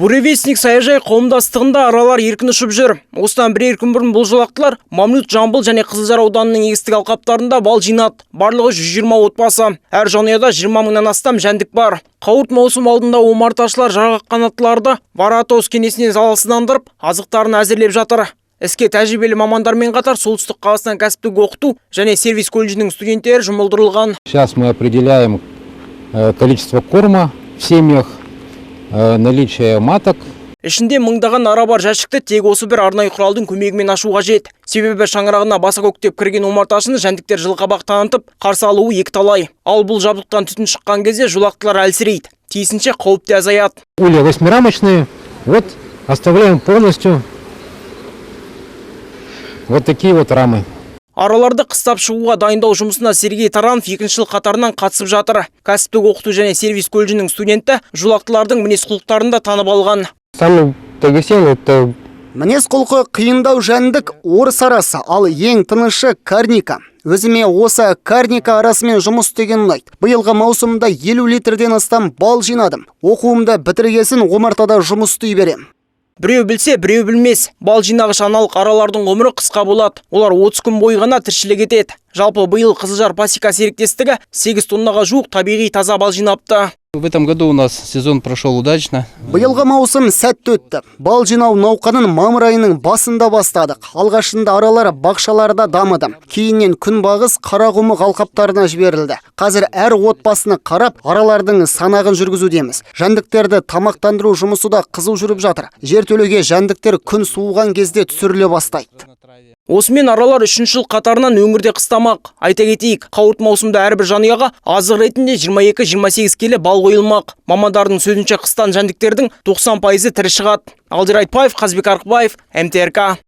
Буревестник саяжай қауымдастығында аралар еркін ұшып жүр. Осыдан бірер күн бұрын бұл жолақтылар Мамлют, Жамбыл және Қызылжар ауданының егістік алқаптарында бал жинады. Барлығы 120 отбасы. Әр жанұяда 20 мыңнан астам жәндік бар. Қауырт маусым алдында омарташылар жарғақ қанаттыларды варроата кенесінен залалсыздандырып, азықтарын әзірлеп жатыр. Іске тәжірибелі мамандармен қатар Солтүстік Қазақстан кәсіптік оқыту және сервис колледжінің студенттері жұмылдырылған. Сейчас мы определяем количество корма в семьях, наличие маток. Ішінде мыңдаған ара бар жәшікті тек осы бір арнайы құралдың көмегімен ашу қажет. Себебі шаңырағына баса көктеп кірген омарташыны жәндіктер жылқабақ танытып, қарсы алуы екіталай. Ал бұл жабдықтан түтін шыққан кезде жолақтылар әлсірейді. Тиісінше, қауіп те азаяды. Улья восьмирамочные. Вот оставляем полностью вот такие вот рамы. Араларды қыстап шығуға дайындау жұмысына Сергей Таранов екінші жыл қатарынан қатысып жатыр. Кәсіптік оқыту және сервис колледжінің студенті жолақтылардың мінез құлықтарын да танып алған. Самый агрессивный — это Мінез құлқы қиындау жәндік орыс арасы, ал ең тынышы карника. Өзіме осы карника арасымен жұмыс істеген ұнайды. Биылғы маусымда 50 литрден астам бал жинадым. Оқуымды бітіргесін омартада жұмыс істей берем. Біреу білсе, біреу білмес. Бал жинағыш аналық аралардың ғұмыры қысқа болады. Олар 30 күн бойы ғана тіршілік етеді. Жалпы биыл Қызылжар пасека серіктестігі 8 тоннаға жуық табиғи таза бал жинапты. В этом году у нас сезон прошел удачно. Биылғы маусым сәтті өтті. Бал жинау науқанын мамыр айының басында бастадық. Алғашында аралар бақшаларда дамыды. Кейіннен күнбағыс, қарақұмық алқаптарына жіберілді. Қазір әр отбасыны қарап, аралардың санағын жүргізудеміз. Жәндіктерді тамақтандыру жұмысы да қызу жүріп жатыр. Жертөлеге жәндіктер күн суыған кезде түсіріле бастайды. Осымен аралар үшінші жыл қатарынан өңірде қыстамақ. Айта кетейік, қауырт маусымда әрбір жанұяға азық ретінде 22-28 келі бал қойылмақ. Мамандардың сөзінше, қыстан жәндіктердің 90 пайызы тірі шығады. Алдияр Айтбаев, Қазбек Арқыбаев, МТРК.